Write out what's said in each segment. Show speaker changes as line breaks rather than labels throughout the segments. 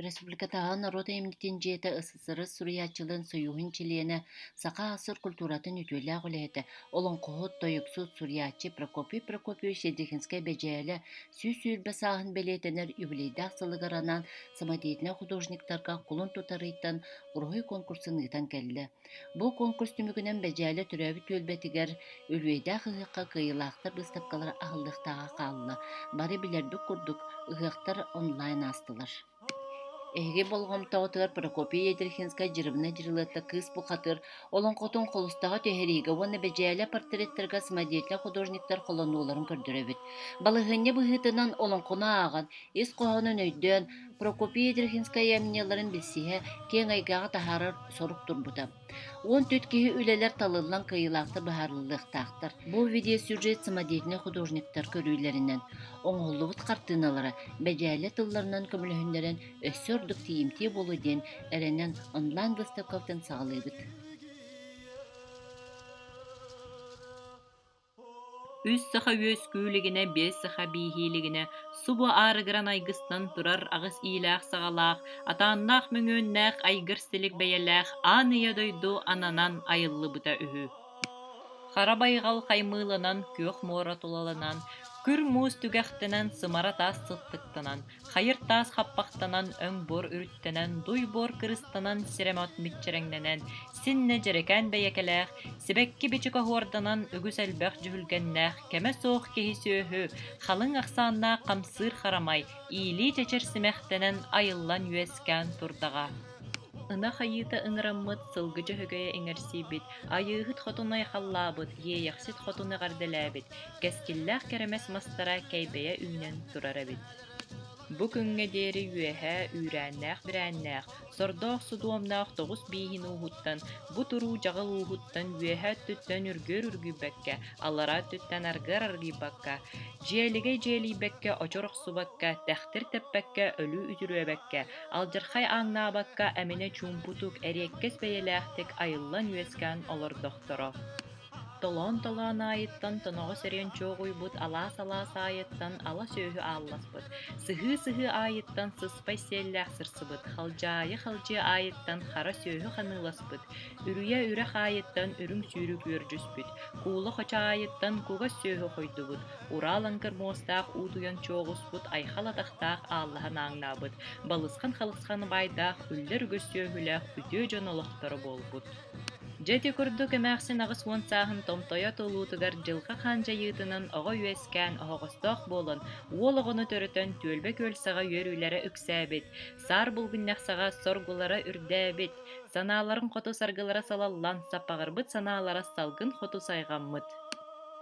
Республикатааҕы норуот айымньытын дьиэтэ СССР суруйааччыларын сойууһун чилиэнэ, Саха АССР культуратын үтүөлээх үлэһитэ, олоҥхоһут, тойуксут, суруйааччы Прокопий Прокопьевич Ядрихинскай-Бэдьээлэ 120 сааһын бэлиэтэнэр юбилейдаах сылыгар анаан самодеятельнай художниктарга кулун тутар ыйтан уруһуй конкурсун ыытан кэллэ. Бу конкурс түмүгүнэн Бэдьээлэ төрөөбүт түөлбэтигэр Үбүлүөйдээх ыһыахха кыайыылаахтар быыстапкалара аһыллыахтааҕа хаалла. Бары билэрбит курдук, ыһыахтар онлайн аастылар. Эһиги болҕомтоҕутугар Прокопий Ядрихинскай Дьырыбына Дьырылыатта Кыыс Бухатыыр олоҥхотун холустаҕа түһэриигэ уонна Бэдьээлэ портреттарга самодеятельнай художниктар холонууларын көрдөрөбүт. Балаһыанньа быһыытынан олоҥхону ааҕан, ис хоһоонун өйдөөн, Прокопий Ядрихинскай айымньыларын билсиһэ, киэҥ эйгэҕэ таһаарар сорук турбута. 14 киһи үлэлэр талыллан кыайыылаахтар быһаарыллыахтаахтар. Бу видеосюжет самодеятельнай художниктар көрүүлэринэн оҥоһуллубут хартыыналара Бэдьээлэ тылларынан көмөлөһүннэрэн өссө ордук тиийимтиэ буолуо диэн эрэнэн онлайн-выставкабытын саҕалыыбыт.
Үс саха үөскүү илигинэ, биэс саха бииһии илигинэ, субу аарыгыран айгыстан турар аҕыс иилээх-саҕалаах, атааннаах мөҥүөннээх айгыр силик бэйэлээх аан ийэ дойду ананан айыллыбыта үһү. Хара байҕал хаймыыланан, күөх муора тулаланан, күр муус түгэхтэнэн, сымара таас сыттыктанан, Хайыр таас хаппахтанан, өҥ-буор үрүттэнэн, дуй-буор кырыстанан, сирэм от миччэрэҥнэнэн, синнэ дьэрэкээн бэйэкэлээх, сибэкки-бичик оһуорданан, үгүс элбэх дьүһүлгэннээх, кэмэ суох киһи-сүөһү, халыҥ ахсааннаах хамсыыр харамай, иилии чэчир симэхтэнэн айыллан үөскээн турдаҕа. Ынах айыыта ыҥыраммыт, сылгы дьөһөгөйө иҥэрсийбит, Айыыһыт хотун айхаллаабыт, Иэйэхсит хотун эҕэрдэлээбит, кэскиллээх кэрэмэс мастара кэйбэйэ үүнэн турар эбит. Бу күҥҥэ диэри үөһээ үүрээннээх-бирээннээх, сордоох-судуомнаах тоҕус бииһин ууһуттан, бу туруу дьаҕыл ууһуттан үөһээ өттүттэн үргүөр үргүйбэккэ, аллараа өттүттэн аргыар аргыйбакка, дьиэлигэй дьиэлийбэккэ, очур охсубакка, тэхтир тэппэккэ, өлүү үтүрүөбэккэ, алдьархай ааҥнаабакка эминэ чуумпутук, эриэккэс бэйэлээхтик айыллан үөскээн олордохторо. Толоон-толоон аайыттан тоноҕос эриэн чуоҕуйбут, алаас-алаас аайыттан ала сүөһү аалласпыт, сыһыы-сыһыы аайыттан сыспай сиэллээх сырсыбыт, халдьаайы-халдьыа аайыттан хара сүөһү ханыыласпыт, үрүйэ-үрэх аайыттан үрүҥ сүүрүк үөрдьүспүт, куула-хочо аайыттан кугас сүөһү хойдубут, ураа лаҥкыр муостаах уутуйан чуоҕуспут, айхал атахтаах ааллаһан ааҥнаабыт, балысхан-халысхан баайдаах үллэр үгүс сүөһүлээх үтүө дьон олохторо буолбут. Дьэ ити курдук эмээхсин 80 сааһын томтойо туолуутугар дьылҕа хаан дьайыытынан оҕо үөскээн оһоҕостоох буолан, уол оҕону төрөтөн түөлбэ күөл саҕа үөрүүлэрэ үксээбит, саар булгунньах саҕа соргулара үрдээбит, санааларын хоту саргылара салаллан, саппаҕырбыт санаалара салгын хоту сайҕаммыт.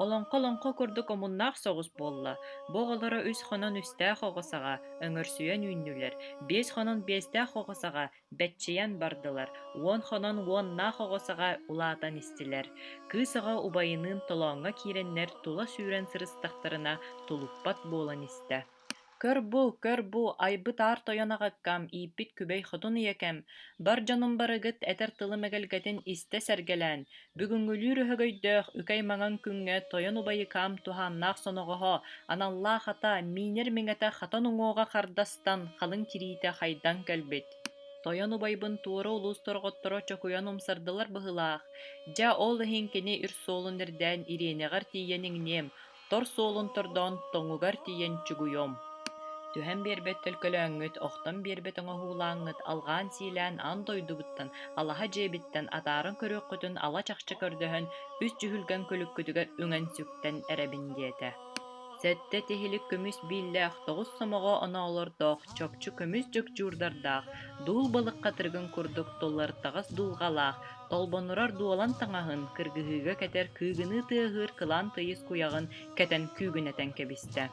Олоҥхо-олоҥхо курдук омуннаах соҕус буолла, бу оҕолоро үс хонон үстээх оҕо саҕа өҥөрсүйэн үүннүлэр, биэс хонон биэстээх оҕо саҕа бэччийэн бардылар, уон хонон уоннаах оҕо саҕа улаатан истилэр. Кыыс оҕо убайыныын толооҥҥо киирэннэр тула сүүрэн сырыстахтарына тулуппат буолан истэ. Көр бу, көр бу, айбыт аар тойон аҕаккам, ииппит күбэй хотун ийэкэм, бар дьонум барыгыт этэр тылым эгэлгэтин истэ сэргэлээн, бүгүҥҥүлүүр өһөгөйдөөх үкэй маҥан күҥҥэ тойон убайыкаам туһааннаах соноҕоһо, аналлаах ата, миинэр миҥэтэ хатан уҥуоҕа хардастан, халыҥ тириитэ хайдан кэлбит. Тойон убайбын туора улуус торҕотторо чокуйан умсардылар быһыылаах. Дьэ, ол иһин кини үр суолун ирдээн ириэнэҕэр тиийэн иҥниэм, Тор суолун тордоон тоҥугар тиийэн чугуйуом. Түһэн биэрбэт төлкөлөөҥҥүт, охтон биэрбэт оҥоһуулааҥҥыт, алҕаан-сиилээн аан дойдубуттан, алаһа дьиэбиттэн атааран көрүөххүтүн ала чахчы көрдөһөн, үс дьүһүлгэн күлүккүтүгэр үҥэн-сүктэн эрэбин диэтэ. Сэттэ тиһилик көмүс бииллээх, тоҕус сомоҕо оноолордоох, чопчу көмүс дьукдьуурдардаах, дуул балык хатырыгын курдук туллартаҕас дулҕалаах, Толбонурар дуолан таҥаһын, кыргыһыыга кэтэр кыыгыныы тыаһыыр кылаан тыйыс куйаҕын кэтэн күүгүнэтэн кэбистэ.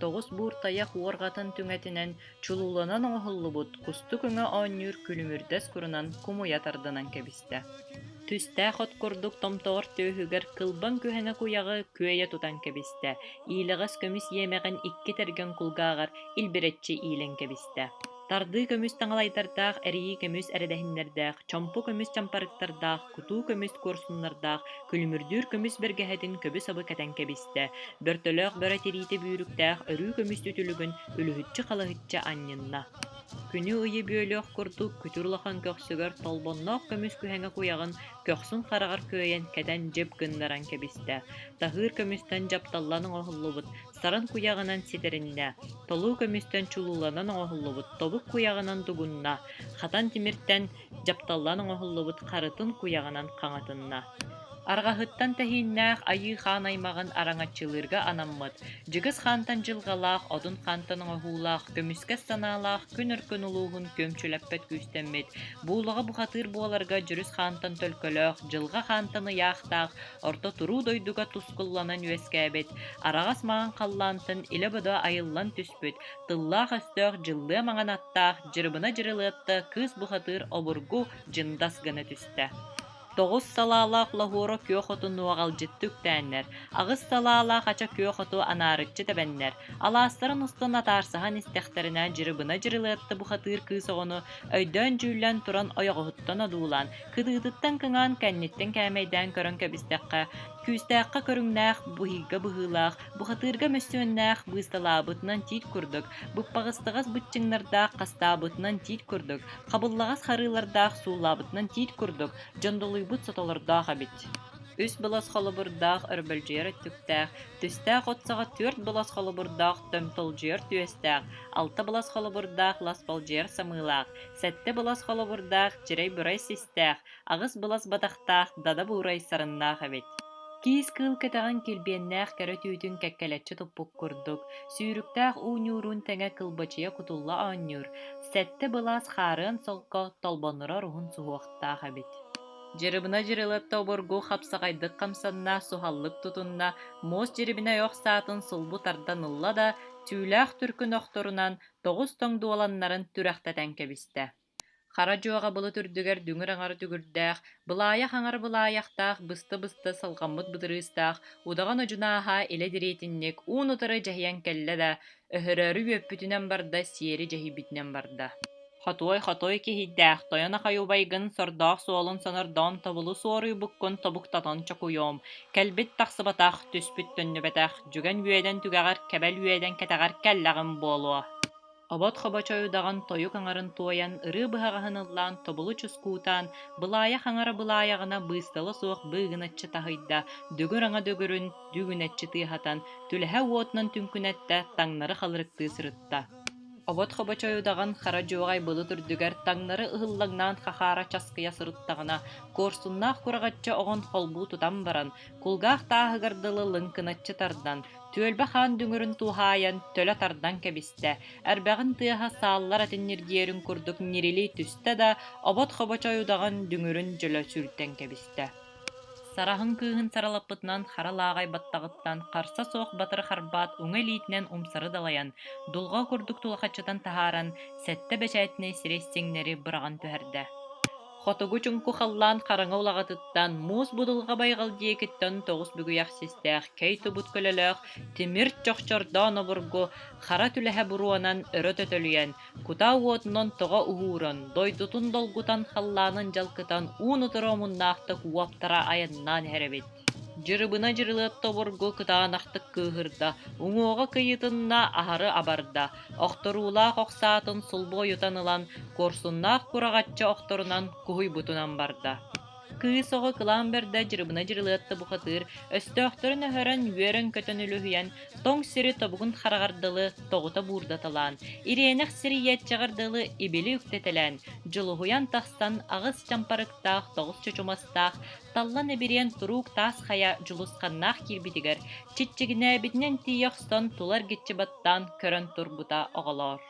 Тоҕус буур тайах уорҕатын түҥэтинэн чулууланан оҥоһуллубут кустук өҥө оонньуур күлүмүрдэс курунан кумуйа тардынан кэбистэ. Түстээх от курдук томтоҕор түөһүгэр кылбаҥ күһэҥэ куйаҕы күөйэ тутан кэбистэ, иилэҕэс көмүс иэмэҕин икки тэргэн кулгааҕар илбирэччи иилэн кэбистэ. Тардыы көмүс таҥалайдардаах, эрийии көмүс эрэдэһиннэрдээх, чомпу көмүс чампарыктардаах, кутуу көмүс куорсуннардаах, күлүмүрдүүр көмүс бэргэһэтин көбү-сабы кэтэн кэбистэ, бөртөлөөх бөрө тириитэ бүүрүктээх өрүү көмүс үтүлүгүн үлүһүччү-халыһыччы анньынна. Күнү-ыйы бүөлүөх курдук күтүр улахан көхсүгэр толбонноох көмүс күһэҥэ куйаҕын көхсүн хараҕар күөйэн кэтэн дьип гыннаран кэбистэ. Таһыыр көмүстэн дьапталлан оҥоһуллубут саран куйаҕынан ситэриннэ, толуу көмүстэн чулууланан оҥоһуллубут тобук куйаҕынан дугунна, хатан тимиртэн дьапталлан оҥоһуллубут харытын куйаҕынан хаҥатынна. Арҕаһыттан тэһииннээх Айыы Хаан аймаҕын араҥаччылыырга анаммыт, Дьыгыс хаантан дьылҕалаах, Одун хаантан оҥоһуулаах, көмүскэс санаалаах Күн Өркөн улууһун күөмчүлэппэт күүстэммит, буулаҕа бухатыыр буоларга Дьүрүс хаантан төлкөлөөх, Дьылҕа хаантан ыйаахтаах, орто туруу дойдуга тускулланан үөскээбит, араҕас маҥан халлаантан илэ-бодо айыллан түспүт, тыллаах-өстөөх дьыллыа маҥан аттаах Дьырыбына Дьырылыатта кыыс бухатыыр обургу дьындас гына түстэ. Тоҕус салаалаах лоһуора күөх оту нуоҕалдьытты үктээннэр, аҕыс салаалаах ача күөх оту анаарыччы тэбэннэр, алаастарын устун атаарсаһан истэхтэринэ Дьырыбына Дьырылыатта бухатыыр кыыс оҕону өйдөөн-дьүүллээн туран ойоҕоһуттан одуулаан, кытыытыттан кыҥаан кэнниттэн кээмэйдээн көрөн кэбистэххэ, күүстээххэ көрүҥнээх, быһыйга быһыылаах, бухатыырга мөссүөннээх, быысталаабытынан тиит курдук, быппаҕыстаҕас быччыҥнардаах, хастаабытынан тиит курдук, хабыллаҕас харыылардаах сууллаабытынан тиит курдук, дьондолуйбут сотолордоох эбит. Үс былас холобурдаах өрбөлдьүйэр өттүктээх, түстээх от саҕа түөрт былас холобурдаах төмтолдьуйар түөстээх, алта былас холобурдаах ласпалдьыйар самыылаах, сэттэ былас холобурдаах дьирэй-бурай систээх, аҕыс былас батахтаах дада буурай сарыннаах эбит. Киис кыыл кэтэҕин килбиэннээх кэрэ түүтүн кэккэлэччи туппут курдук, сүүрүктээх уу ньуурун тэҥэ кылбачыйа кутулла оонньуур, сэттэ былаас хаарыан солко толбоннурар уһун суһуохтаах эбит. Дьырыбына Дьырылыатта обургу хапсаҕайдык хамсанна, суһаллык тутунна, муос дьирибинэй ох саатын сулбу тардан ылла да, түүлээх түркүн охторунан тоҕус тоҥ дуоланнарын түрэхтэтэн кэбистэ. Хара дьуоҕа былыт үрдүгэр дүҥүр аҥар дүҥүрдээх, былаайах аҥар былаайахтаах, быста-быста салҕаммыт бытырыыстаах удаҕан одьунааһа илэ дириэтинньик уун-утары дьэһийэн кэллэ да, өһөрөөрү үөппүтүнэн барда, сиэри дьэһийбитинэн барда. Хотуой-хотуой киһийдээх, тойон ахай убайгын сордоох суолун сонордоон тобулу суоруйбуккун тобуктатан чокуйуом, кэлбит тахсыбатах, түспүт төннүбэтэх, дьүгэн үөдэн түгэҕэр, кэбэл үөдэн кэтэҕэр кэллэҕим буолуо. Обот хобочой удаҕан тойук аҥарын туойан, ырыа быһаҕаһын ыллаан тобулу чускуутаан, былаайах аҥара былаайаҕына быыстала суох быыгыначчы таһыйда, дүҥүр аҥа дүҥүрүн дүүгүнэччи тыаһатан, түлэһэ уотунан түҥкүнэттэ, таҥнары халырыктыы сырытта. Обот хобочой удаҕан хара дьуоҕай былыт үрдүгэр таҥнары ыһыллаҥнаан хахаара часкыйа сырыттаҕына, куорсуннаах кураҕаччы оҕон холбуу тутан баран, кулгаах тааһыгар дылы лыҥкыначчы тардан, Түөлбэ хаан дүҥүрүн туһаайан төлө тардан кэбистэ, эрбэҕин тыаһа сааллар атын ньиргиэрин курдук ньирилии түстэ да, обот хобочой удаҕан дүҥүрүн дьөлө сүүртэн кэбистэ. Сараһын кыыһын саралаппытынан хара лааҕай баттаҕыттан харса суох батыры харбаат уҥа илиитинэн умсары далайан, дулҕа курдук тулахаччытан таһааран, сэттэ бэчээтинэй сирэй сиҥнэри быраҕан түһэрдэ. Хотугу чуҥку халлаан хараҥа улаҕатыттан, муус будулҕа байҕал диэкиттэн тоҕус бүгүйэх систээх, кэй тубут көлөлөөх, тимир чохчордоон обургу, хара түлэһэ буруонан өрө төтөлүйэн, кутаа уотунан тоҕо уһууран, дойдутун долгутан халлаанын дьалкытан уун-утары омуннаахтык уоптара айаннаан иһэр эбит. Дьырыбына Дьырылыатта обургу кытаанахтык кыыһырда, уҥуоҕа кыйытынна, аһары абарда, охторуулаах ох саатын сулбу ойутан ылан, куорсуннаах кураҕаччы охторунан куһуйбутунан барда. Кыыс оҕо кылаан бэрдэ Дьырыбына Дьырылыатта бухатыыр өстөөхтөрүн өһөрөн, үөрэн-көтөн үлүһүйэн, тоҥ сири тобугун хараҕар дылы тоҕута буурдаталаан, ириэнэх сири иэччэҕэр дылы ибили үктэтэлээн, дьулуһуйан тахсан аҕыс чампарыктаах, тоҕус чочумастаах, Таллан эбириэн туруук таас хайа дьулусханнаах киирбитигэр, чиччигинээбитинэн тиийэ охсон тула эргиччи баттаан көрөн турбута оҕолоор.